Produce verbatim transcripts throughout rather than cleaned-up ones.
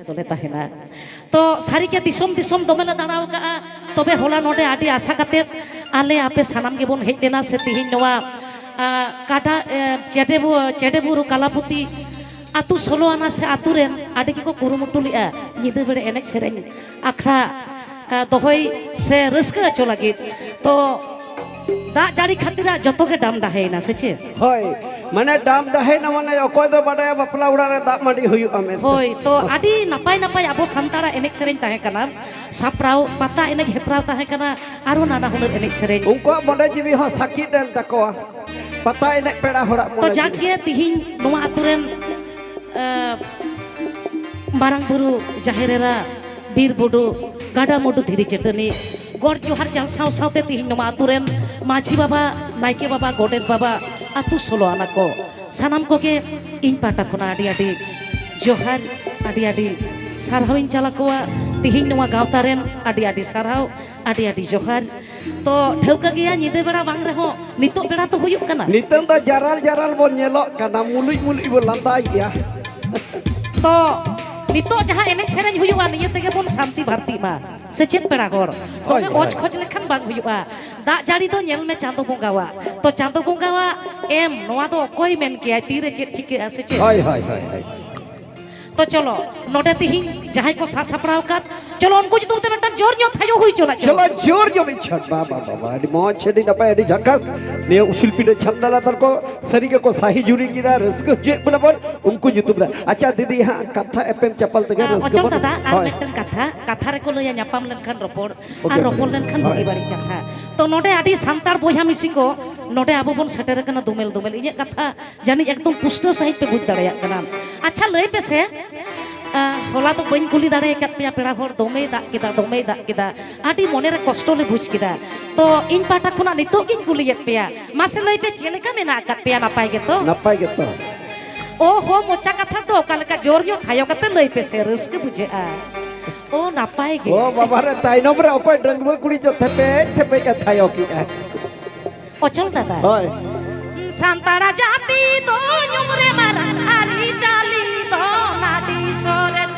ᱫᱚᱞᱮ ᱛᱟᱦᱮᱱᱟ᱾ ᱛᱚ ᱥᱟᱹᱨᱤᱜᱮ ᱫᱤᱥᱚᱢ ᱫᱤᱥᱚᱢ ᱫᱚᱢᱮ ᱞᱮ ᱫᱟᱬᱟ ᱟᱠᱟᱫᱼᱟ᱾ ᱛᱚᱵᱮ ᱦᱚᱞᱟ ᱱᱚᱰᱮ ᱟᱹᱰᱤ ᱟᱥᱟ ᱠᱟᱛᱮᱫ ᱟᱞᱮ ᱟᱯᱮ ᱥᱟᱱᱟᱢ ᱜᱮᱵᱚᱱ ᱦᱮᱡ ᱞᱮᱱᱟ, ᱥᱮ ᱛᱤᱦᱤᱧ ᱱᱚᱣᱟ, ᱟ, ᱠᱟᱰᱟ, ᱮ, ᱪᱮᱰᱮ ᱵᱩ-, ᱪᱮᱰᱮ ᱵᱩᱨᱩ ᱠᱟᱞᱟᱯᱩᱛᱤ ᱟᱹᱛᱩ ᱥᱳᱞᱳ ᱟᱱᱟ ᱥᱮ ᱟᱹᱛᱩ ᱨᱮᱱ ᱟᱹᱰᱤ ᱜᱮᱠᱚ ᱠᱩᱨᱩᱢᱩᱴᱩ ᱞᱮᱫᱼᱟ ᱧᱤᱫᱟᱹ ᱵᱮᱲᱟ ᱮᱱᱮᱡ ᱥᱮᱨᱮᱧ ᱟᱠᱷᱲᱟ, ᱟ, ᱫᱚᱦᱚᱭ ᱥᱮ ᱨᱟᱹᱥᱠᱟᱹ ᱦᱚᱪᱚ ᱞᱟᱹᱜᱤᱫ᱾ ᱛᱚ ᱫᱟᱜ ᱡᱟᱹᱲᱤ ᱠᱷᱟᱹᱛᱤᱨᱟᱜ ᱡᱚᱛᱚ ᱜᱮ ᱰᱟᱢ ᱰᱟᱦᱮᱭᱮᱱᱟ, ᱥᱮ ᱪᱮᱫ? ᱦᱳᱭ, ᱢᱟᱱᱮ ᱰᱟᱢ ᱰᱟᱦᱮᱭᱮᱱᱟ, ᱢᱟᱱᱮ ᱚᱠᱚᱭ ᱫᱚ ᱵᱟᱰᱟᱭᱟ ᱵᱟᱯᱞᱟ ᱚᱲᱟᱜ ᱨᱮ ᱫᱟᱜ ᱢᱟᱹᱰᱤ ᱦᱩᱭᱩᱜᱼᱟ ᱢᱮᱱᱛᱮ᱾ ᱦᱳᱭ, ᱛᱚ ᱟᱹᱰᱤ ᱱᱟᱯᱟᱭ ᱱᱟᱯᱟᱭ ᱟᱵᱚ ᱥᱟᱱᱛᱟᱲᱟᱜ ᱮᱱᱮᱡ ᱥᱮᱨᱮᱧ ᱛᱟᱦᱮᱸ ᱠᱟᱱᱟ, ᱥᱟᱯᱲᱟᱣ ᱯᱟᱛᱟ ᱮᱱᱮᱡ ᱦᱮᱯᱨᱟᱣ ᱛᱟᱦᱮᱸ ᱠᱟᱱᱟ, ᱟᱨᱚ ᱱᱟᱱᱟ ᱦᱩᱱᱟᱹᱨ ᱮᱱᱮᱡ ᱥᱮᱨᱮᱧ᱾ ᱩᱱᱠᱩᱣᱟᱜ ᱢᱚᱱᱮ ᱡᱤᱣᱤ ᱦᱚᱸ ᱥᱟᱹᱠᱤᱛ ᱮᱱ ᱛᱟᱠᱚᱣᱟ, ᱯᱟᱛᱟ ᱮᱱᱮᱡ ᱯᱮᱲᱟ ᱦᱚᱲᱟᱜ ᱛᱚ ᱢᱚᱱᱮ ᱡᱟᱠ ᱡᱤᱣᱤ᱾ ᱜᱮ ᱛᱤᱦᱤᱧ ᱱᱚᱣᱟ ᱟᱛᱳ ᱨᱮᱱ, ᱮ, ᱢᱟᱨᱟᱝ ᱵᱩᱨᱩ, ᱡᱟᱦᱮᱨ ᱮᱨᱟ, ᱵᱤᱨ ᱵᱩᱰᱩ, ᱜᱟᱰᱟ ᱢᱩᱰᱩ, ᱫᱷᱤᱨᱤ ᱪᱟᱹᱴᱟᱹᱱᱤ, ᱜᱚᱰ ᱡᱚᱦᱟᱨ ᱪᱟᱞ ᱥᱟᱶ ᱥᱟᱶᱛᱮ ᱛᱤᱦᱤᱧ ᱱᱚᱣᱟ ᱟᱛᱳ ᱨᱮᱱ ᱢᱟᱹᱡᱷᱤ ᱵᱟᱵᱟ, ᱱᱟᱭᱠᱮ ᱵᱟᱵᱟ, ᱜᱚᱰᱮᱛ ᱵᱟᱵᱟ, ᱟᱛᱳ ᱥᱳᱞᱳ ᱟᱱᱟ ᱠᱚ, ᱥᱟᱱᱟᱢ ᱠᱚᱜᱮ ᱤᱧ ᱯᱟᱦᱴᱟ ᱠᱷᱚᱱᱟᱜ ᱟᱹᱰᱤ ᱟᱹᱰᱤ ᱡᱚᱦᱟᱨ, ᱟᱹᱰᱤ ᱟᱹᱰᱤ ᱥᱟᱨᱦᱟᱣᱤᱧ ᱪᱟᱞ ᱟᱠᱚᱣᱟ᱾ ᱛᱤᱦᱤᱧ ᱱᱚᱣᱟ ᱜᱟᱶᱛᱟ ᱨᱮᱱ ᱟᱹᱰᱤ ᱟᱹᱰᱤ ᱥᱟᱨᱦᱟᱣ, ᱟᱹᱰᱤ ᱟᱹᱰᱤ ᱡᱚᱦᱟᱨ᱾ ᱛᱚ ᱴᱷᱟᱹᱣᱠᱟᱹ ᱜᱮᱭᱟ, ᱧᱤᱫᱟᱹ ᱵᱮᱲᱟ ᱵᱟᱝ ᱨᱮᱦᱚᱸ ᱱᱤᱛᱚᱜ ᱵᱮᱲᱟ ᱛᱚ ᱦᱩᱭᱩᱜ ᱠᱟᱱᱟ᱾ ᱱᱤᱛᱚᱝ ᱫᱚ ᱡᱟᱨᱟᱞ ᱡᱟᱨᱟᱞ ᱵᱚᱱ ᱧᱮᱞᱚᱜ ᱠᱟᱱᱟ, ᱢᱩᱞᱩᱡ ᱢᱩᱞᱩᱡ ᱵᱚᱱ ᱞᱟᱸᱫᱟᱭᱮᱜᱼᱟ᱾ ᱛᱚ ᱱᱤᱛᱚᱜ ᱡᱟᱦᱟᱸ ᱮᱱᱮᱡ ᱥᱮᱨᱮᱧ ᱦᱩᱭᱩᱜᱼᱟ, ᱱᱤᱭᱟᱹ ᱛᱮᱜᱮ ᱵᱚᱱ ᱥᱟᱱᱛᱤ ᱵᱷᱟᱨᱛᱤᱜ ᱢᱟ, ᱥᱮ ᱪᱮᱫ ᱯᱮᱲᱟ ᱦᱚᱲ? ᱦᱳᱭ, ᱫᱚᱢᱮ ᱦᱳᱭ᱾ ᱚᱡᱽ ᱠᱷᱚᱡᱽ ᱞᱮᱠᱷᱟᱱ ᱵᱟᱝ ᱦᱩᱭᱩᱜᱼᱟ᱾ ᱫᱟᱜ ᱡᱟᱹᱲᱤ ᱫᱚ ᱧᱮᱞ ᱢᱮ ᱪᱟᱸᱫᱚ ᱵᱚᱸᱜᱟᱣᱟᱜ᱾ ᱛᱚ ᱪᱟᱸᱫᱚ ᱵᱚᱸᱜᱟᱣᱟᱜ ᱮᱢ, ᱱᱚᱣᱟ ᱫᱚ ᱚᱠᱚᱭ ᱢᱮᱱ ᱠᱮᱭᱟᱭ ᱛᱤᱨᱮ ᱪᱮᱫ ᱪᱤᱠᱟᱹᱜᱼᱟ, ᱥᱮ ᱪᱮᱫ? ᱦᱳᱭ, ᱦᱳᱭ, ᱦᱳᱭ, ᱦᱳᱭ᱾ ᱛᱚ ᱪᱚᱞᱚ, ᱱᱚᱰᱮ ᱛᱤᱦᱤᱧ ᱡᱟᱦᱟᱸᱭ ᱠᱚ ᱥᱟᱡ ᱥᱟᱯᱲᱟᱣ ᱟᱠᱟᱫ, ᱪᱚᱞᱚ ᱩᱱᱠᱩ ᱧᱩᱛᱩᱢ ᱛᱮ ᱢᱤᱫᱴᱟᱝ ᱡᱳᱨ ᱧᱚᱜ ᱛᱷᱟᱭᱚ ᱦᱩᱭ ᱦᱚᱪᱚᱱᱟᱜ ᱪᱚᱞᱚ᱾ ᱪᱚᱞᱚ, ᱡᱳᱨ ᱧᱚᱜ ᱢᱤᱫ ᱪᱷᱚᱴ᱾ ᱵᱟ, ᱵᱟ, ᱵᱟ, ᱵᱟ, ᱟᱹᱰᱤ ᱢᱚᱡᱽ, ᱟᱹᱰᱤ ᱱᱟᱯᱟᱭ, ᱟᱹᱰᱤ ᱡᱷᱟᱠᱟᱥ᱾ ᱱᱤᱭᱟᱹ ᱩᱥᱩᱞ ᱯᱤᱸᱰᱟᱹ ᱪᱷᱟᱢᱰᱟ ᱞᱟᱛᱟᱨ ᱠᱚ ᱥᱟᱹᱨᱤ ᱜᱮᱠᱚ ᱥᱟᱹᱦᱤ ᱡᱩᱨᱤ ᱠᱮᱫᱟ, ᱨᱟᱹᱥᱠᱟᱹ ᱦᱚᱪᱚᱭᱮᱫ ᱵᱚᱱᱟ ᱵᱚᱱ ᱩᱱᱠᱩ ᱧᱩᱛᱩᱢ ᱨᱮ᱾ ᱟᱪᱪᱷᱟ ᱫᱤᱫᱤ, ᱦᱟᱸᱜ ᱠᱟᱛᱷᱟ ᱮᱯᱮᱢ ᱪᱟᱯᱟᱞ ᱛᱮᱜᱮ ᱟ, ᱨᱟᱹᱥᱠᱟᱹ ᱚᱪᱚᱞ ᱵᱚᱱ᱾ ᱫᱟᱫᱟ, ᱟᱨ ᱦᱳᱭ᱾ ᱢᱤᱫᱴᱟᱝ ᱠᱟᱛᱷᱟ, ᱠᱟᱛᱷᱟ ᱨᱮᱠᱚ ᱞᱟᱹᱭᱟ ᱧᱟᱯᱟᱢ ᱞᱮᱱᱠᱷᱟᱱ ᱨᱚᱯᱚᱲ, ᱟᱨ ᱳᱠᱮ, ᱨᱚᱯᱚᱲ ᱳᱠᱮ᱾ ᱞᱮᱱᱠᱷᱟᱱ ᱦᱳᱭ᱾ ᱵᱩᱜᱤ ᱵᱟᱹᱲᱤᱡ ᱠᱟᱛᱷᱟ᱾ ᱛᱚ ᱱᱚᱰᱮ ᱟᱹᱰᱤ ᱥᱟᱱᱛᱟᱲ ᱵᱚᱭᱦᱟ ᱢᱤᱥᱤ ᱠᱚ ᱱᱚᱰᱮ ᱟᱵᱚ ᱵᱚᱱ ᱥᱮᱴᱮᱨ ᱟᱠᱟᱱᱟ ᱫᱩᱢᱮᱞ ᱫᱩᱢᱮᱞ᱾ ᱤᱧᱟᱹᱜ ᱠᱟᱛᱷᱟ ᱡᱟᱹᱱᱤᱡ ᱮᱠᱫᱚᱢ ᱯᱩᱥᱴᱟᱹᱣ ᱥᱟᱺᱦᱤᱡ ᱯᱮ ᱵᱩᱡᱽ ᱫᱟᱲᱮᱭᱟᱜ ᱠᱟᱱᱟ᱾ ᱟᱪᱪᱷᱟ, ᱞᱟᱹᱭ ᱯᱮᱥᱮ, ᱟ, ᱦᱚᱞᱟ ᱫᱚ ᱵᱟᱹᱧ ᱠᱩᱞᱤ ᱫᱟᱲᱮ ᱟᱠᱟᱫ ᱯᱮᱭᱟ ᱯᱮᱲᱟ ᱦᱚᱲ, ᱫᱚᱢᱮᱭ ᱫᱟᱜ ᱠᱮᱫᱟ, ᱫᱚᱢᱮᱭ ᱫᱟᱜ ᱠᱮᱫᱟ, ᱟᱹᱰᱤ ᱢᱚᱱᱮᱨᱮ ᱠᱚᱥᱴᱚ ᱞᱮ ᱵᱩᱡᱽ ᱠᱮᱫᱟ᱾ ᱛᱚ ᱤᱧ ᱯᱟᱦᱴᱟ ᱠᱷᱚᱱᱟᱜ ᱱᱤᱛᱚᱜ ᱜᱤᱧ ᱠᱩᱞᱤᱭᱮᱫ ᱯᱮᱭᱟ, ᱢᱟᱥᱮ ᱞᱟᱹᱭ ᱯᱮ, ᱪᱮᱫ ᱞᱮᱠᱟ ᱢᱮᱱᱟᱜ ᱟᱠᱟᱫ ᱯᱮᱭᱟ? ᱱᱟᱯᱟᱭ ᱜᱮᱛᱚ? ᱱᱟᱯᱟᱭ ᱜᱮᱛᱚ᱾ ᱳ ᱦᱳ, ᱢᱚᱪᱟ ᱠᱟᱛᱷᱟ ᱫᱚ ᱚᱠᱟ ᱞᱮᱠᱟ ᱡᱳᱨ ᱧᱚᱜ ᱛᱷᱟᱭᱚ ᱠᱟᱛᱮ ᱞᱟᱹᱭ ᱯᱮᱥᱮ, ᱨᱟᱹᱥᱠᱟᱹ ᱵᱩᱡᱷᱟᱹᱜᱼᱟ᱾ ᱳ, ᱱᱟᱯᱟᱭ ᱜᱮ᱾ ᱳ ᱵᱟᱵᱟ ᱨᱮ, ᱛᱟᱭᱱᱚᱢ ᱨᱮ ᱚᱠᱚᱭ ᱰᱟᱺᱜᱩᱣᱟᱹ ᱠᱩᱲᱤ ᱪᱚ ᱛᱷᱮᱯᱮᱡ ᱛᱷᱮᱯᱮᱡ ᱮ ᱛᱷᱟᱭᱚ ᱠᱮᱜᱼᱟ᱾ ᱚᱪᱚᱞ ᱫᱟᱫᱟ᱾ ᱦᱳᱭ᱾ ᱥᱟᱱᱛᱟᱲ ᱡᱟᱹᱛᱤ ᱫᱚ ᱧᱩᱢ ᱨᱮ ᱢᱟᱨᱟᱝ, ᱟᱹᱨᱤᱪᱟᱹᱞᱤ ᱫᱚ ᱟᱹᱰᱤ ᱥᱚᱨᱮᱥ᱾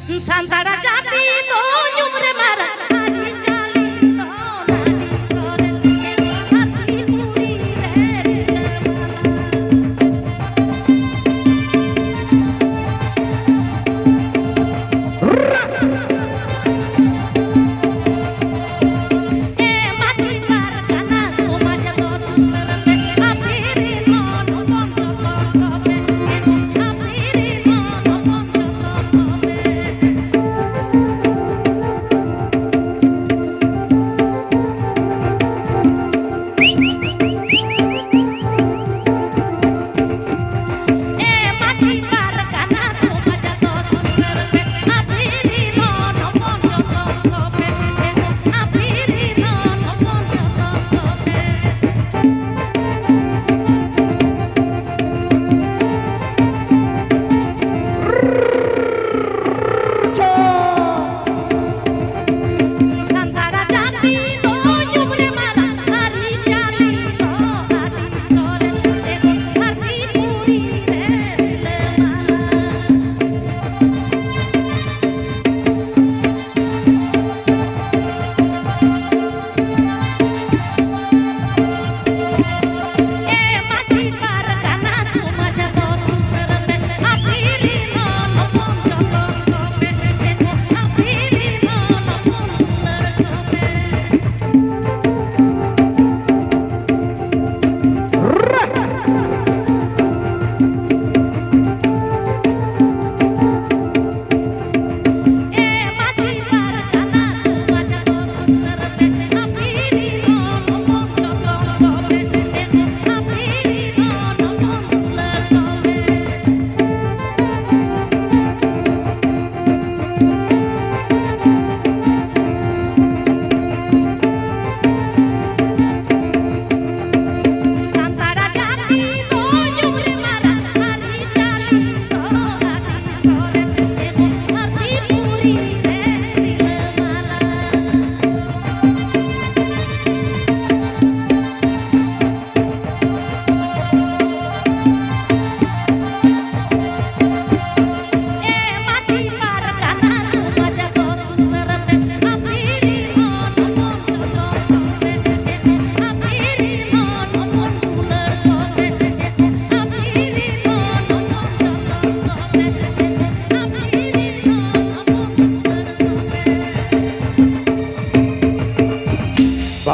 ᱥᱟᱱᱛᱟᱲ ᱡᱟᱹᱛᱤ ᱫᱚ ᱧᱩᱢ ᱨᱮ ᱢᱟᱨᱟᱝ, ᱟᱹᱨᱤᱪᱟᱹᱞᱤ ᱫᱚ ᱱᱟᱹᱰᱤ ᱥᱚᱨᱮᱥ, ᱫᱷᱟᱹᱨᱛᱤ ᱯᱩᱨᱤ ᱨᱮ ᱨᱤᱞᱟᱹᱢᱟᱞᱟ᱾ ᱮ ᱢᱟᱹᱡᱷᱤ ᱯᱟᱨᱜᱟᱱᱟ ᱥᱚᱢᱟᱡᱽ ᱫᱚ ᱥᱩᱥᱟᱹᱨ ᱯᱮ, ᱟᱯᱮ ᱨᱮᱱ ᱢᱚᱱ ᱦᱚᱯᱚᱱ ᱡᱚᱛᱚ ᱠᱚᱯᱮ, ᱟᱯᱮ ᱨᱮᱱ ᱢᱚᱱ ᱦᱚᱯᱚᱱ ᱡᱚᱛᱚ ᱠᱚᱯᱮ᱾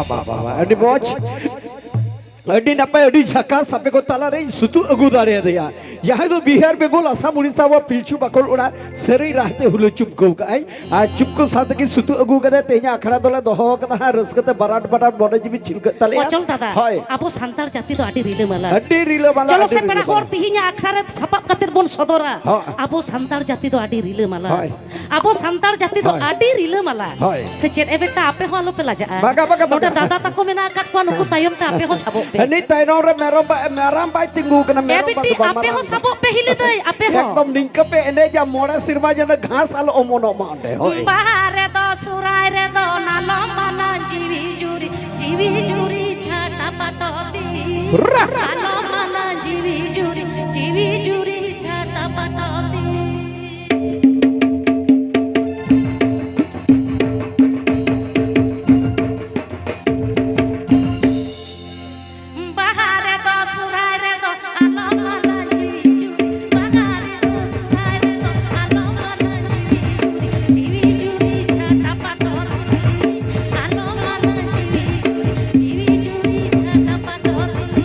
ᱵᱟᱵᱟ, ᱟᱹᱰᱤ ᱢᱚᱡᱽ, ᱟᱹᱰᱤ ᱱᱟᱯᱟᱭ, ᱟᱹᱰᱤ ᱡᱷᱟᱠᱟᱥ᱾ ᱟᱯᱮ ᱠᱚ ᱛᱟᱞᱟᱨᱮᱧ ᱥᱩᱛᱩᱜ ᱟᱹᱜᱩ ᱫᱟᱲᱮᱭᱟᱫᱮᱭᱟ, ᱡᱟᱦᱟᱸᱭ ᱫᱚ ᱵᱤᱦᱟᱨ, ᱵᱮᱝᱜᱚᱞ, ᱟᱥᱟᱢ, ᱩᱲᱤᱥᱥᱟ, ᱟᱵᱚ ᱯᱤᱞᱪᱩ ᱵᱟᱠᱚᱞ ᱚᱲᱟᱜ ᱥᱮᱨᱮᱧ ᱨᱟᱦᱟ ᱛᱮ ᱦᱩᱞᱟᱹ ᱪᱩᱢᱠᱟᱹᱣ ᱠᱟᱜᱼᱟᱭ᱾ ᱟᱨ ᱪᱩᱢᱠᱟᱹᱣ ᱥᱟᱶ ᱛᱮᱜᱮ ᱥᱩᱛᱩᱜ ᱟᱹᱜᱩ ᱠᱟᱫᱟᱭ᱾ ᱛᱮᱦᱮᱧᱟᱜ ᱟᱠᱷᱲᱟ ᱫᱚᱞᱮ ᱫᱚᱦᱚ ᱠᱟᱫᱟ ᱦᱟᱸᱜ, ᱨᱟᱹᱥᱠᱟᱹ ᱛᱮ ᱵᱟᱨᱟᱴ ᱵᱟᱨᱟᱴ ᱢᱚᱱᱮ ᱡᱤᱣᱤ ᱪᱷᱤᱞᱠᱟᱹᱜ ᱛᱟᱞᱮᱭᱟ᱾ ᱚᱪᱚᱞ ᱫᱟᱫᱟ, ᱦᱳᱭ᱾ ᱟᱵᱚ ᱥᱟᱱᱛᱟᱲ ᱡᱟᱹᱛᱤ ᱫᱚ ᱟᱹᱰᱤ ᱨᱤᱞᱟᱹᱢᱟᱞᱟ᱾ ᱟᱹᱰᱤ ᱨᱤᱞᱟᱹᱢᱟᱞᱟ, ᱪᱚᱞᱚ ᱟᱹᱰᱤ ᱥᱮ ᱯᱮᱲᱟ ᱨᱤᱞᱟᱹᱢᱟᱞᱟ᱾ ᱦᱚᱲ, ᱛᱤᱦᱤᱧᱟᱜ ᱟᱠᱷᱲᱟ ᱨᱮ ᱥᱟᱯᱟᱵ ᱠᱟᱛᱮ ᱵᱚᱱ ᱥᱚᱫᱚᱨᱟ᱾ ᱦᱳᱭ᱾ ᱟᱵᱚ ᱥᱟᱱᱛᱟᱲ ᱡᱟᱹᱛᱤ ᱫᱚ ᱟᱹᱰᱤ ᱨᱤᱞᱟᱹᱢᱟᱞᱟ᱾ ᱦᱳᱭ᱾ ᱟᱵᱚ ᱥᱟᱱᱛᱟᱲ ᱡᱟᱹᱛᱤ ᱫᱚ ᱦᱳᱭ᱾ ᱟᱹᱰᱤ ᱨᱤᱞᱟᱹᱢᱟᱞᱟ᱾ ᱦᱳᱭ᱾ ᱥᱮ ᱪᱮᱫ? ᱮ ᱵᱮᱴᱟ, ᱟᱯᱮ ᱦᱚᱸ ᱟᱞᱚᱯᱮ ᱞᱟᱡᱟᱜᱼᱟ᱾ ᱵᱟᱝᱟ, ᱵᱟᱝᱟ, ᱵᱟᱝᱟ᱾ ᱱᱚᱰᱮ ᱫᱟᱫᱟ ᱛᱟᱠᱚ ᱢᱮᱱᱟᱜ ᱟᱠᱟᱫ ᱠᱚᱣᱟ, ᱱᱩᱠᱩ ᱛᱟᱭᱚᱢ ᱛᱮ ᱟᱯᱮ ᱦᱚᱸ ᱥᱟᱵᱚᱜ ᱯᱮ᱾ ᱦᱟᱹᱱᱤ ᱛᱟᱭᱱᱚᱢ ᱨᱮ ᱢᱮᱨᱚᱢ ᱵᱟ-, ᱢᱟᱨᱟᱝ ᱵᱟᱭ ᱛᱤᱸᱜᱩ ᱠᱟᱱᱟ, ᱮ ᱢᱮᱨᱚᱢ ᱵᱤᱴᱤ, ᱵᱟᱝ ᱫᱚ ᱵᱟᱝ, ᱟᱯᱮ ᱦᱚᱸ ᱢᱟᱨᱟᱝ᱾ ᱥᱟᱵᱚᱜ ᱯᱮ ᱦᱤᱞᱤ ᱫᱟᱹᱭ, ᱟᱯᱮ ᱦᱚᱸ᱾ ᱮᱠᱫᱚᱢ ᱱᱤᱝᱠᱟᱹ ᱯᱮ ᱮᱱᱮᱡᱟ, ᱢᱚᱬᱮ ᱥᱮᱨᱢᱟ ᱡᱮᱱᱚ ᱜᱷᱟᱥ ᱟᱞᱚ ᱚᱢᱚᱱᱚᱜ ᱢᱟ ᱚᱸᱰᱮ, ᱦᱳᱭ᱾ ᱵᱟᱦᱟ ᱨᱮᱫᱚ, ᱥᱚᱦᱨᱟᱭ ᱨᱮᱫᱚ, ᱱᱟᱞᱚ ᱢᱟᱱᱟ ᱡᱤᱣᱤ ᱡᱩᱨᱤ, ᱡᱤᱣᱤ ᱡᱩᱨᱤ ᱪᱷᱟᱴᱟ ᱯᱟᱴᱚ ᱛᱤ᱾ ᱨᱟ! ᱱᱟᱞᱚ ᱢᱟᱱᱟ ᱡᱤᱣᱤ ᱡᱩᱨᱤ, ᱡᱤᱣᱤ ᱡᱩᱨᱤ ᱪᱷᱟᱴᱟ ᱯᱟᱴᱚ ᱛᱤ᱾ ᱵᱟᱦᱟ ᱨᱮᱫᱚ ᱥᱚᱦᱨᱟᱭ ᱨᱮᱫᱚ ᱟᱞᱚᱢ ᱟᱞᱟᱝ ᱡᱤᱣᱤ ᱡᱩᱨᱤ᱾ ᱵᱟᱦᱟ ᱨᱮᱫᱚ ᱥᱚᱦᱨᱟᱭ ᱨᱮᱫᱚ ᱟᱞᱚᱢ ᱟᱞᱟᱝ ᱡᱤᱣᱤ ᱡᱩᱨᱤ᱾ ᱡᱤᱣᱤ ᱡᱩᱨᱤ ᱪᱷᱟᱴᱟ ᱯᱟᱴᱚᱨ ᱛᱤ᱾ ᱟᱞᱚᱢ ᱟᱞᱟᱝ ᱡᱤᱣᱤ ᱡᱩᱨᱤ᱾ ᱡᱤᱣᱤ ᱡᱩᱨᱤ ᱪᱷᱟᱴᱟ ᱯᱟᱴᱚᱨ ᱛᱤ᱾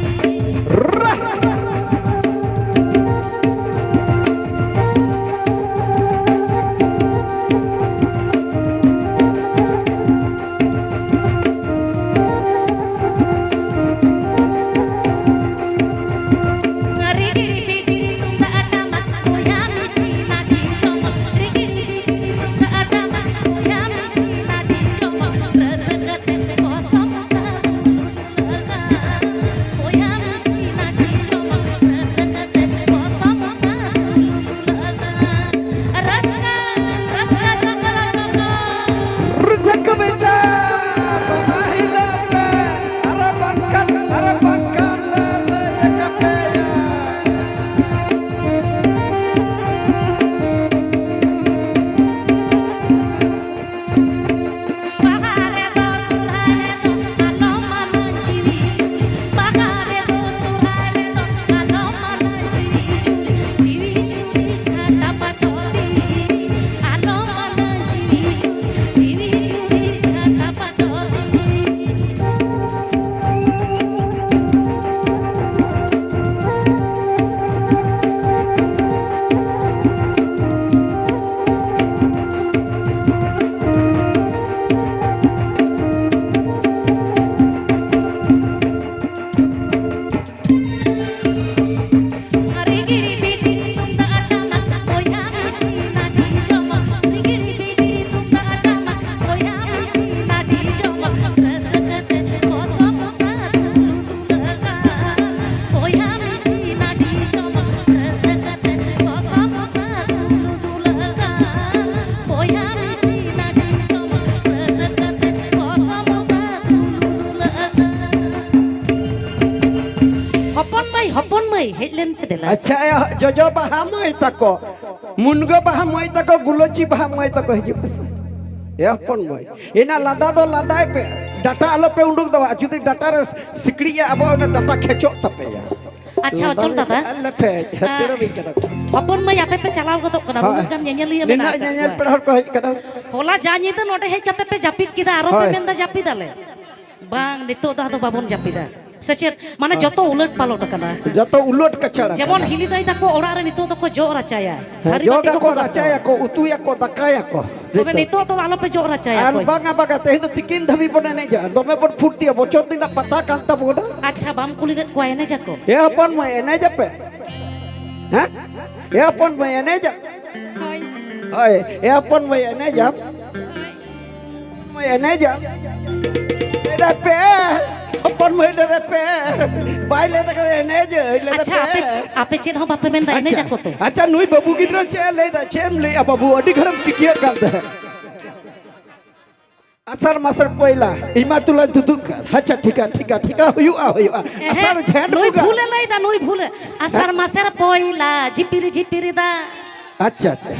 ᱦᱮᱡ ᱞᱮᱱ ᱯᱮ ᱫᱮᱞᱟ᱾ ᱟᱪᱪᱷᱟ, ᱮ, ᱡᱚᱡᱚ ᱵᱟᱦᱟ ᱢᱟᱹᱭ ᱛᱟᱠᱚ, ᱢᱩᱱᱜᱟᱹ ᱵᱟᱦᱟ ᱢᱟᱹᱭ ᱛᱟᱠᱚ, ᱜᱩᱞᱟᱹᱪᱤ ᱵᱟᱦᱟ ᱢᱟᱹᱭ ᱛᱟᱠᱚ, ᱦᱤᱡᱩᱜ ᱯᱮᱥᱮ᱾ ᱮ ᱦᱚᱯᱚᱱ ᱢᱟᱹᱭ, ᱮᱱᱟ ᱞᱟᱸᱫᱟ ᱫᱚ ᱞᱟᱸᱫᱟᱭ ᱯᱮ, ᱰᱟᱴᱟ ᱟᱞᱚ ᱯᱮ ᱩᱰᱩᱠ ᱫᱟᱵᱟ᱾ ᱡᱩᱫᱤ ᱰᱟᱴᱟ ᱨᱮ ᱥᱤᱠᱲᱤᱡ ᱮ ᱟᱵᱚᱜᱼᱟ, ᱚᱱᱟ ᱰᱟᱴᱟ ᱠᱷᱮᱪᱚᱜ ᱛᱟᱯᱮᱭᱟ᱾ ᱟᱪᱪᱷᱟ, ᱚᱪᱚᱞ ᱫᱟᱫᱟ᱾ ᱟᱞᱮ ᱯᱮ ᱦᱟᱹᱛᱤ ᱨᱮ ᱢᱤᱫ ᱠᱟᱱᱟ ᱠᱚ᱾ ᱦᱚᱯᱚᱱ ᱢᱟᱹᱭ, ᱟᱯᱮ ᱯᱮ ᱪᱟᱞᱟᱣ ᱜᱚᱫᱚᱜ ᱠᱟᱱᱟ, ᱦᱳᱭ᱾ ᱩᱱᱟᱹᱜ ᱜᱟᱱ ᱧᱮᱧᱮᱞᱤᱭᱟᱹ ᱢᱮᱱᱟᱜ ᱱᱤᱱᱟᱹᱜ ᱟᱠᱟᱫ ᱧᱮᱧᱮᱞ ᱠᱚᱣᱟ᱾ ᱯᱮᱲᱟ ᱦᱚᱲ ᱠᱚ ᱦᱮᱡ ᱠᱟᱱᱟ᱾ ᱦᱚᱞᱟ ᱡᱟ ᱧᱤᱫᱟᱹ ᱱᱚᱰᱮ ᱦᱮᱡ ᱠᱟᱛᱮ ᱯᱮ ᱡᱟᱹᱯᱤᱫ ᱠᱮᱫᱟ, ᱟᱨᱚ ᱯᱮ ᱦᱳᱭ᱾ ᱢᱮᱱᱫᱟ ᱡᱟᱹᱯᱤᱫ ᱟᱞᱮ᱾ ᱵᱟᱝ, ᱱᱤᱛᱚᱜ ᱫᱚ ᱟᱫᱚ ᱵᱟᱵᱚᱱ ᱡᱟᱹᱯᱤᱫᱟ᱾ ᱥᱮ ᱪᱮᱫ? ᱢᱟᱱᱮ ᱦᱳᱭ᱾ ᱡᱚᱛᱚ ᱩᱞᱟᱹᱴ ᱯᱟᱞᱚᱴ ᱟᱠᱟᱱᱟ᱾ ᱡᱚᱛᱚ ᱩᱞᱟᱹᱴ ᱠᱟᱪᱟᱲ ᱡᱮᱢᱚᱱ ᱟᱠᱟᱱᱟ᱾ ᱦᱤᱞᱤ ᱫᱟᱹᱭ ᱛᱟᱠᱚ ᱚᱲᱟᱜ ᱨᱮ ᱱᱤᱛᱚᱜ ᱫᱚᱠᱚ ᱡᱚᱜ ᱨᱟᱪᱟᱭᱟ᱾ ᱦᱮᱸ, ᱛᱷᱟᱹᱨᱤ ᱡᱚᱜ ᱵᱟᱹᱴᱤ ᱟᱠᱚ, ᱠᱚᱠᱚ ᱜᱟᱥᱟᱣᱟ᱾ ᱨᱟᱪᱟᱭᱟᱠᱚ, ᱩᱛᱩᱭᱟᱠᱚ, ᱫᱟᱠᱟᱭᱟᱠᱚ᱾ ᱛᱚᱵᱮ ᱱᱤᱛᱚᱜ᱾ ᱱᱤᱛᱚᱜ ᱫᱚ ᱟᱞᱚᱯᱮ ᱡᱚᱜ ᱨᱟᱪᱟᱭᱟ ᱟᱨ ᱚᱠᱚᱭ᱾ ᱵᱟᱝᱟ, ᱵᱟᱝᱟ, ᱛᱮᱦᱮᱧ ᱫᱚ ᱛᱤᱠᱤᱱ ᱫᱷᱟᱹᱵᱤᱡ ᱵᱚᱱ ᱮᱱᱮᱡᱟ, ᱫᱚᱢᱮ ᱵᱚᱱ ᱯᱷᱩᱨᱛᱤᱭᱟ, ᱵᱚᱪᱷᱚᱨ ᱫᱤᱱᱟᱜ ᱯᱟᱛᱟ ᱠᱟᱱ ᱛᱟᱵᱚᱱᱟ᱾ ᱟᱪᱪᱷᱟ, ᱵᱟᱢ ᱠᱩᱞᱤ ᱞᱮᱫ ᱠᱚᱣᱟ ᱮᱱᱮᱡ ᱟᱠᱚ? ᱮ ᱦᱚᱯᱚᱱ ᱢᱟᱹᱭ, ᱮᱱᱮᱡ ᱟᱯᱮ? ᱦᱮᱸ? ᱮ ᱦᱚᱯᱚᱱ ᱢᱟᱹᱭ, ᱮᱱᱮᱡᱟ? ᱦᱳᱭ᱾ ᱦᱳᱭ, ᱮ ᱦᱚᱯᱚᱱ ᱢᱟᱹᱭ, ᱮᱱᱮᱡᱟᱢ? ᱦᱳᱭ᱾ ᱢᱟᱹᱭ, ᱮᱱᱮᱡᱟᱢ? ᱞᱟᱹᱭ ᱫᱟᱭ ᱯᱮ, ᱦᱚᱯᱚᱱ ᱢᱟᱹᱭ ᱞᱟᱹᱭ ᱫᱟᱭ ᱯᱮ᱾ ᱵᱟᱭ ᱞᱟᱹᱭ ᱫᱟᱲᱮᱭᱟᱜ ᱠᱟᱱᱟ, ᱮᱱᱮᱡ ᱟᱹᱧ, ᱞᱟᱹᱭ ᱫᱟᱭ ᱟᱪᱪᱷᱟ, ᱯᱮ᱾ ᱟᱯᱮ ᱪᱮᱫ, ᱟᱯᱮ ᱪᱮᱫ ᱦᱚᱸ ᱵᱟᱯᱮ ᱢᱮᱱᱫᱟ, ᱮᱱᱮᱡ ᱟᱪᱪᱷᱟ, ᱟᱠᱚ ᱛᱚ? ᱟᱪᱪᱷᱟ, ᱱᱩᱭ ᱵᱟᱹᱵᱩ ᱜᱤᱫᱽᱨᱟᱹ ᱪᱮᱫ ᱮ ᱞᱟᱹᱭ ᱫᱟ? ᱪᱮᱫ ᱮᱢ ᱞᱟᱹᱭᱮᱜᱼᱟ ᱵᱟᱹᱵᱩ? ᱟᱹᱰᱤ ᱜᱷᱟᱹᱲᱤᱡ ᱮᱢ ᱠᱤᱠᱤᱭᱟᱹᱜ ᱠᱟᱱ ᱛᱟᱦᱮᱸᱫ᱾ ᱟᱥᱟᱲ ᱢᱟᱥ ᱨᱮ ᱯᱚᱭᱞᱟ, ᱤᱢᱟ ᱛᱩᱞᱟᱹᱧ ᱛᱩᱫᱩᱜ ᱠᱟᱱ᱾ ᱟᱪᱪᱷᱟ, ᱴᱷᱤᱠᱟ, ᱴᱷᱤᱠᱟ, ᱴᱷᱤᱠᱟ, ᱦᱩᱭᱩᱜᱼᱟ, ᱦᱩᱭᱩᱜᱼᱟ᱾ ᱮᱦᱮᱸ, ᱟᱥᱟᱲ ᱡᱷᱮᱸᱴ ᱱᱩᱭ ᱵᱚᱸᱜᱟ᱾ ᱵᱷᱩᱞᱮ ᱞᱟᱹᱭᱫᱟ, ᱱᱩᱭ ᱵᱷᱩᱞᱮ᱾ ᱟᱥᱟᱲ ᱦᱮᱸ? ᱢᱟᱥᱮ ᱨᱮ ᱯᱚᱭᱞᱟ, ᱡᱷᱤᱯᱤᱨ ᱡᱷᱤᱯᱤᱨ ᱫᱟᱜ᱾ ᱟᱪᱪᱷᱟ, ᱟᱪᱪᱷᱟ᱾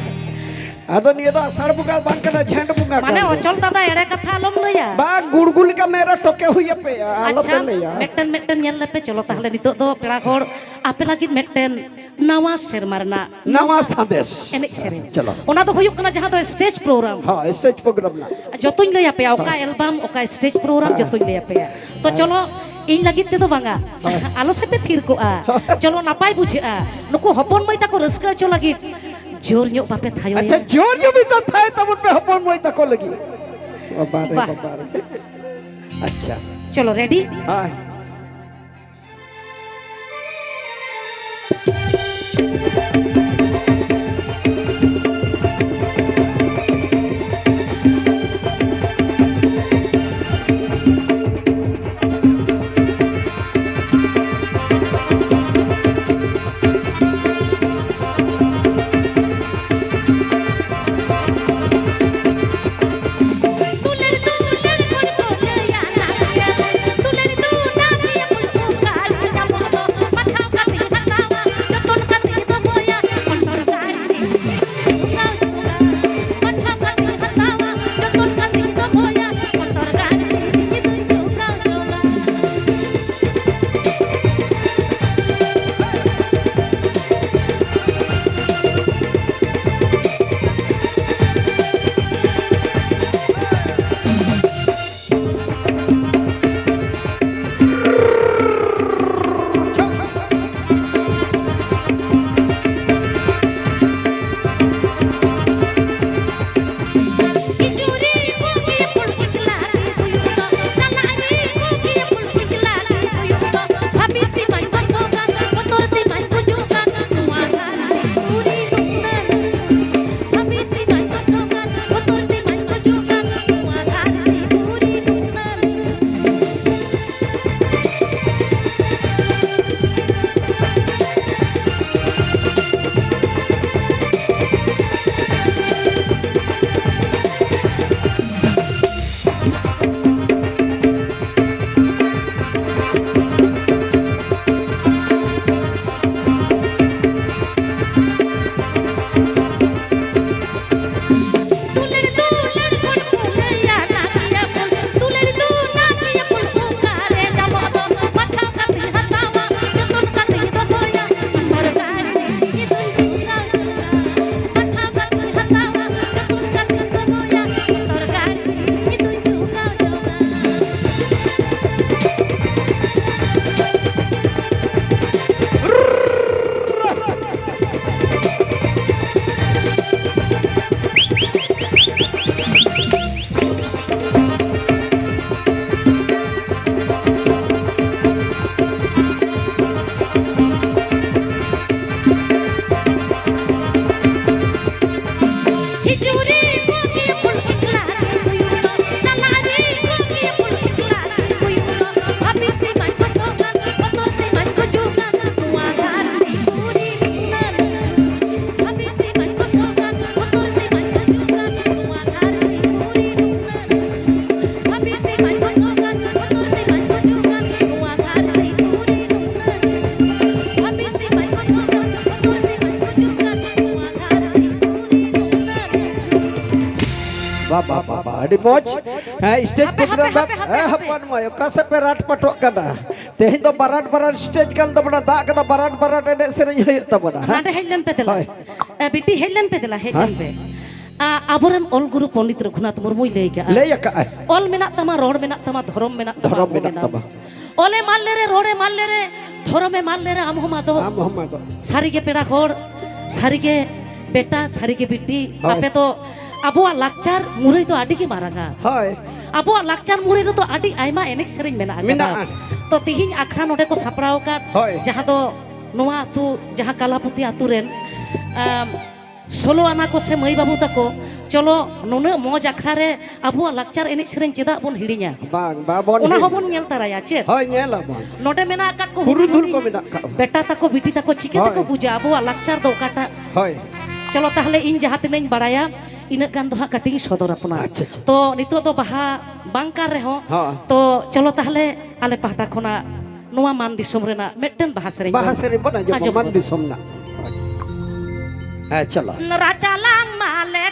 ᱟᱫᱚ ᱱᱤᱭᱟᱹ ᱫᱚ ᱟᱥᱟᱲ ᱵᱚᱸᱜᱟ ᱵᱟᱝ ᱠᱟᱱᱟ, ᱡᱷᱮᱸᱴ ᱵᱚᱸᱜᱟ ᱢᱟᱱᱮ ᱠᱟᱱ ᱜᱮᱭᱟ᱾ ᱚᱪᱚᱞ ᱫᱟᱫᱟ, ᱮᱲᱮ ᱠᱟᱛᱷᱟ ᱟᱞᱚᱢ ᱞᱟᱹᱭᱟ᱾ ᱵᱟᱝ, ᱜᱩᱲᱜᱩ ᱞᱮᱠᱟ ᱢᱮᱫ ᱨᱮ ᱴᱚᱠᱮ ᱦᱩᱭ ᱟᱯᱮᱭᱟ, ᱟᱞᱚᱯᱮ ᱟᱪᱪᱷᱟ, ᱞᱟᱹᱭᱟ᱾ ᱢᱤᱫᱴᱮᱱ, ᱢᱤᱫᱴᱮᱱ ᱧᱮᱞ ᱞᱮᱯᱮ, ᱪᱚᱞᱚ ᱛᱟᱦᱞᱮ ᱱᱤᱛᱚᱜ ᱫᱚ ᱯᱮᱲᱟ ᱦᱚᱲ ᱟᱯᱮ ᱞᱟᱹᱜᱤᱫ ᱢᱤᱫᱴᱮᱱ ᱱᱟᱣᱟ ᱥᱮᱨᱢᱟ ᱨᱮᱱᱟᱜ ᱱᱟᱣᱟ ᱥᱟᱸᱫᱮᱥ᱾ ᱮᱱᱮᱡ ᱥᱮᱨᱮᱧ᱾ ᱪᱚᱞᱚ᱾ ᱚᱱᱟ ᱫᱚ ᱦᱩᱭᱩᱜ ᱠᱟᱱᱟ ᱡᱟᱦᱟᱸ ᱫᱚ stage program᱾ ᱦᱳᱭ, stage program ᱨᱮᱱᱟᱜ᱾ ᱡᱚᱛᱚᱧ ᱞᱟᱹᱭ ᱟᱯᱮᱭᱟ, ᱚᱠᱟ ᱦᱳᱭ᱾ Album, ᱚᱠᱟ stage program, ᱦᱳᱭ᱾ ᱡᱚᱛᱚᱧ ᱞᱟᱹᱭ ᱟᱯᱮᱭᱟ᱾ ᱛᱚ ᱦᱳᱭ᱾ ᱪᱚᱞᱚ, ᱤᱧ ᱞᱟᱹᱜᱤᱫ ᱛᱮᱫᱚ ᱵᱟᱝᱟ᱾ ᱦᱳᱭ᱾ ᱟᱞᱚ ᱥᱮᱯᱮ ᱛᱷᱤᱨ ᱠᱚᱜᱼᱟ᱾ ᱪᱚᱞᱚ, ᱱᱟᱯᱟᱭ ᱵᱩᱡᱷᱟᱹᱜᱼᱟ᱾ ᱱᱩᱠᱩ ᱦᱚᱯᱚᱱ ᱢᱟᱹᱭ ᱛᱟᱠᱚ ᱨᱟᱹᱥᱠᱟᱹ ᱦᱚᱪᱚ ᱞᱟᱹᱜᱤᱫ ᱡᱳᱨ ᱧᱚᱜ ᱵᱟᱯᱮ ᱛᱷᱟᱭᱚᱭᱟ? ᱟᱪᱪᱷᱟ, ᱡᱳᱨ ᱧᱚᱜ ᱢᱤᱫᱴᱟᱝ ᱛᱷᱟᱭ ᱛᱟᱵᱚᱱ ᱯᱮ ᱦᱚᱯᱚᱱ ᱢᱟᱹᱭ ᱛᱟᱠᱚ ᱞᱟᱹᱜᱤᱫ᱾ ᱵᱟᱵᱟ ᱨᱮ, ᱵᱟᱦ᱾ ᱵᱟᱵᱟ ᱨᱮ᱾ ᱟᱪᱪᱷᱟ᱾ ᱪᱚᱞᱚ, ready? ᱦᱳᱭ᱾ ᱪᱩᱨᱤ ᱠᱚᱜᱮ ᱯᱩᱞ ᱮᱠᱞᱟ ᱨᱮ ᱦᱩᱭᱩᱜ ᱫᱚ, ᱛᱟᱞᱟ ᱨᱮ ᱠᱚᱜᱮ ᱯᱩᱞ ᱮᱠᱞᱟ ᱨᱮ ᱦᱩᱭᱩᱜ ᱫᱚ, ᱦᱟᱹᱵᱤᱡ ᱛᱮ ᱵᱟᱹᱧ ᱜᱚᱥᱚᱜ ᱠᱟᱱ, ᱵᱚᱛᱚᱨ ᱛᱮ ᱵᱟᱹᱧ ᱜᱩᱡᱩᱜ ᱠᱟᱱ, ᱱᱚᱣᱟ ᱫᱷᱟᱹᱨᱛᱤ ᱯᱩᱨᱤ ᱱᱩᱱᱟᱹᱜ ᱞᱟᱹᱴᱩ᱾ ᱦᱟᱹᱵᱤᱡ ᱛᱮ ᱵᱟᱹᱧ ᱜᱚᱥᱚᱜ ᱠᱟᱱ, ᱵᱚᱛᱚᱨ ᱛᱮ ᱵᱟᱹᱧ ᱜᱩᱡᱩᱜ ᱠᱟᱱ, ᱱᱚᱣᱟ ᱫᱷᱟᱹᱨᱛᱤ ᱯᱩᱨᱤ ᱱᱩᱱᱟᱹᱜ ᱞᱟᱹᱴᱩ᱾ ᱦᱟᱹᱵᱤᱡ ᱛᱮ ᱵᱟᱹᱧ ᱜᱚᱥᱚᱜ ᱠᱟᱱ, ᱵᱚᱛᱚᱨ ᱛᱮ ᱵᱟᱹᱧ ᱜᱩᱡᱩᱜ ᱠᱟᱱ, ᱱᱚᱣᱟ ᱫᱷᱟᱹᱨᱛᱤ ᱯᱩᱨᱤ ᱱᱩᱱᱟᱹᱜ ᱞᱟᱹᱴᱩ᱾ ᱦᱟᱹᱵᱤᱡ ᱛᱮ ᱵᱟᱹᱧ ᱜᱚᱥᱚᱜ ᱠᱟᱱ, ᱵᱚᱛᱚᱨ ᱛᱮ ᱵᱟᱹᱧ ᱜᱩᱡᱩᱜ ᱠᱟᱱ, ᱱᱚᱣᱟ ᱫᱷᱟᱹᱨᱛᱤ ᱯᱩᱨᱤ ᱱᱩᱱᱟᱹᱜ ᱞᱟᱹᱴᱩ᱾ ᱵᱟ, ᱵᱟ, ᱵᱟ, ᱵᱟ, ᱟᱹᱰᱤ ᱢᱚᱡᱽ᱾ ᱦᱮᱸ, stage ᱦᱟᱯᱮ, program ᱦᱟᱯᱮ, ᱫᱚ, ᱦᱟᱯᱮ, ᱦᱮᱸ, ᱦᱟᱯᱮ᱾ ᱦᱚᱯᱚᱱ ᱢᱟᱹᱭ, ᱚᱠᱟ ᱥᱮᱫ ᱯᱮ ᱨᱟᱴ ᱯᱟᱴᱚᱜ ᱠᱟᱱᱟ? ᱛᱮᱦᱮᱧ ᱫᱚ ᱵᱟᱨᱟᱴ ᱵᱟᱨᱟᱴ stage ᱠᱟᱱ ᱛᱟᱵᱚᱱᱟ, ᱫᱟᱜ ᱠᱟᱫᱟ ᱵᱟᱨᱟᱴ ᱵᱟᱨᱟᱴ ᱮᱱᱮᱡ ᱥᱮᱨᱮᱧ ᱦᱩᱭᱩᱜ ᱛᱟᱵᱚᱱᱟ, ᱦᱮᱸ? ᱱᱟᱰᱮ ᱦᱮᱡ ᱞᱮᱱ ᱯᱮ ᱫᱮᱞᱟ᱾ ᱦᱳᱭ᱾ ᱮ, ᱵᱤᱴᱤ, ᱦᱮᱡ ᱞᱮᱱ ᱯᱮ ᱫᱮᱞᱟ, ᱦᱮᱡ ᱦᱮᱸ? ᱞᱮᱱ ᱯᱮ᱾ ᱟ, ᱟᱵᱚᱨᱮᱱ ᱚᱞ ᱜᱩᱨᱩ ᱯᱚᱱᱰᱤᱛ ᱨᱚᱜᱷᱩᱱᱟᱛᱷ ᱢᱩᱨᱢᱩᱭ ᱞᱟᱹᱭ ᱠᱟᱜᱼᱟ᱾ ᱞᱟᱹᱭ ᱟᱠᱟᱜᱼᱟᱭ᱾ ᱚᱞ ᱢᱮᱱᱟᱜ ᱛᱟᱢᱟ, ᱨᱚᱲ ᱢᱮᱱᱟᱜ ᱛᱟᱢᱟ, ᱫᱷᱚᱨᱚᱢ ᱢᱮᱱᱟᱜ ᱛᱟᱢᱟ, ᱫᱷᱚᱨᱚᱢ ᱟᱢ ᱦᱚᱸ ᱢᱮᱱᱟᱜ ᱢᱮᱱᱟᱢ᱾ ᱛᱟᱢᱟ᱾ ᱚᱞᱮ ᱢᱟᱞ ᱞᱮᱨᱮ, ᱨᱚᱲᱮ ᱢᱟᱞ ᱞᱮᱨᱮ, ᱫᱷᱚᱨᱚᱢᱮ ᱢᱟᱞ ᱞᱮᱨᱮ, ᱟᱢ ᱦᱚᱸᱢ ᱟᱫᱚᱜ᱾ ᱟᱢ ᱦᱚᱸᱢ ᱟᱫᱚᱜ᱾ ᱥᱟᱹᱨᱤᱜᱮ ᱯᱮᱲᱟ ᱦᱚᱲ, ᱥᱟᱹᱨᱤᱜᱮ ᱵᱮᱴᱟ, ᱥᱟᱹᱨᱤᱜᱮ ᱵᱤᱴᱤ, ᱦᱳᱭ᱾ ᱟᱯᱮ ᱫᱚ ᱟᱵᱚᱣᱟᱜ ᱞᱟᱠᱪᱟᱨ ᱢᱩᱨᱟᱹᱭ ᱫᱚ ᱟᱹᱰᱤ ᱜᱮ ᱢᱟᱨᱟᱝᱟ᱾ ᱦᱳᱭ᱾ ᱟᱵᱚᱣᱟᱜ ᱞᱟᱠᱪᱟᱨ ᱢᱩᱨᱟᱹᱭ ᱨᱮᱫᱚ ᱟᱹᱰᱤ ᱟᱭᱢᱟ ᱮᱱᱮᱡ ᱥᱮᱨᱮᱧ ᱢᱮᱱᱟᱜ ᱟᱠᱟᱫᱟ᱾ ᱢᱮᱱᱟᱜᱼᱟ᱾ ᱛᱚ, ᱛᱤᱦᱤᱧ ᱟᱠᱷᱲᱟ ᱱᱚᱰᱮ ᱠᱚ ᱥᱟᱯᱲᱟᱣ ᱟᱠᱟᱫ, ᱦᱳᱭ᱾ ᱡᱟᱦᱟᱸ ᱫᱚ ᱱᱚᱣᱟ ᱟᱹᱛᱩ, ᱡᱟᱦᱟᱸ ᱠᱟᱞᱟᱯᱩᱛᱤ ᱟᱹᱛᱩ ᱨᱮᱱ, ᱟᱢ, ᱥᱳᱞᱳ ᱟᱱᱟ ᱠᱚ ᱥᱮ ᱢᱟᱹᱭ ᱵᱟᱹᱵᱩ ᱛᱟᱠᱚ, ᱪᱚᱞᱚ ᱱᱩᱱᱟᱹᱜ ᱢᱚᱡᱽ ᱟᱠᱷᱲᱟ ᱨᱮ ᱟᱵᱚᱣᱟᱜ ᱞᱟᱠᱪᱟᱨ ᱮᱱᱮᱡ ᱥᱮᱨᱮᱧ ᱪᱮᱫᱟᱜ ᱵᱚᱱ ᱦᱤᱲᱤᱧᱟ? ᱵᱟᱝ, ᱵᱟᱵᱚᱱ ᱚᱱᱟ ᱦᱤᱲᱤᱧᱟ᱾ ᱦᱚᱸᱵᱚᱱ ᱧᱮᱞ ᱛᱟᱨᱟᱭᱟ, ᱪᱮᱫ? ᱦᱳᱭ, ᱧᱮᱞ ᱟᱵᱚᱱ᱾ ᱱᱚᱰᱮ ᱢᱮᱱᱟᱜ ᱟᱠᱟᱫ ᱠᱚ ᱯᱩᱨᱩᱫᱷᱩᱞ ᱦᱩᱰᱤᱧ ᱠᱚ ᱦᱩᱰᱤᱧ ᱢᱮᱱᱟᱜ ᱟᱠᱟᱫ ᱵᱚᱱᱟ᱾ ᱵᱮᱴᱟ ᱛᱟᱠᱚ, ᱵᱤᱴᱤ ᱛᱟᱠᱚ, ᱪᱤᱠᱟᱹ ᱦᱳᱭ᱾ ᱛᱮᱠᱚ ᱵᱩᱡᱟ ᱟᱵᱚᱣᱟᱜ ᱞᱟᱠᱪᱟᱨ ᱫᱚ ᱚᱠᱟᱴᱟᱜ? ᱦᱳᱭ᱾ ᱪᱚᱞᱚ ᱛᱟᱦᱞᱮ, ᱤᱧ ᱡᱟᱦᱟᱸ ᱛᱤᱱᱟᱹᱜ ᱤᱧ ᱵᱟᱲᱟᱭᱟ, ᱤᱱᱟᱹᱜ ᱜᱟᱱ ᱫᱚ ᱦᱟᱸᱜ ᱠᱟᱹᱴᱤᱡ ᱤᱧ ᱥᱚᱫᱚᱨ ᱟᱯᱚᱱᱟ᱾ ᱟᱪᱪᱷᱟ, ᱟᱪᱪᱷᱟ᱾ ᱛᱚ, ᱱᱤᱛᱚᱜ ᱫᱚ ᱵᱟᱦᱟ ᱵᱟᱝ ᱠᱟᱱ ᱨᱮᱦᱚᱸ, ᱦᱚᱸ᱾ ᱛᱚ, ᱪᱚᱞᱚ ᱛᱟᱦᱞᱮ, ᱟᱞᱮ ᱯᱟᱦᱴᱟ ᱠᱷᱚᱱᱟᱜ ᱱᱚᱣᱟ ᱢᱟᱱ ᱫᱤᱥᱚᱢ ᱨᱮᱱᱟᱜ ᱢᱤᱫᱴᱮᱱ ᱵᱟᱦᱟ ᱥᱮᱨᱮᱧ ᱵᱟᱦᱟ ᱵᱚᱱ, ᱥᱮᱨᱮᱧ ᱵᱚᱱ ᱟᱸᱡᱚᱢᱟ, ᱟᱸᱡᱚᱢ ᱢᱟᱱ ᱵᱚᱱ᱾ ᱫᱤᱥᱚᱢ ᱨᱮᱱᱟᱜ᱾ ᱦᱮᱸ, ᱪᱚᱞᱚ᱾ ᱨᱟᱪᱟᱞᱟᱝ ᱢᱟᱞᱮ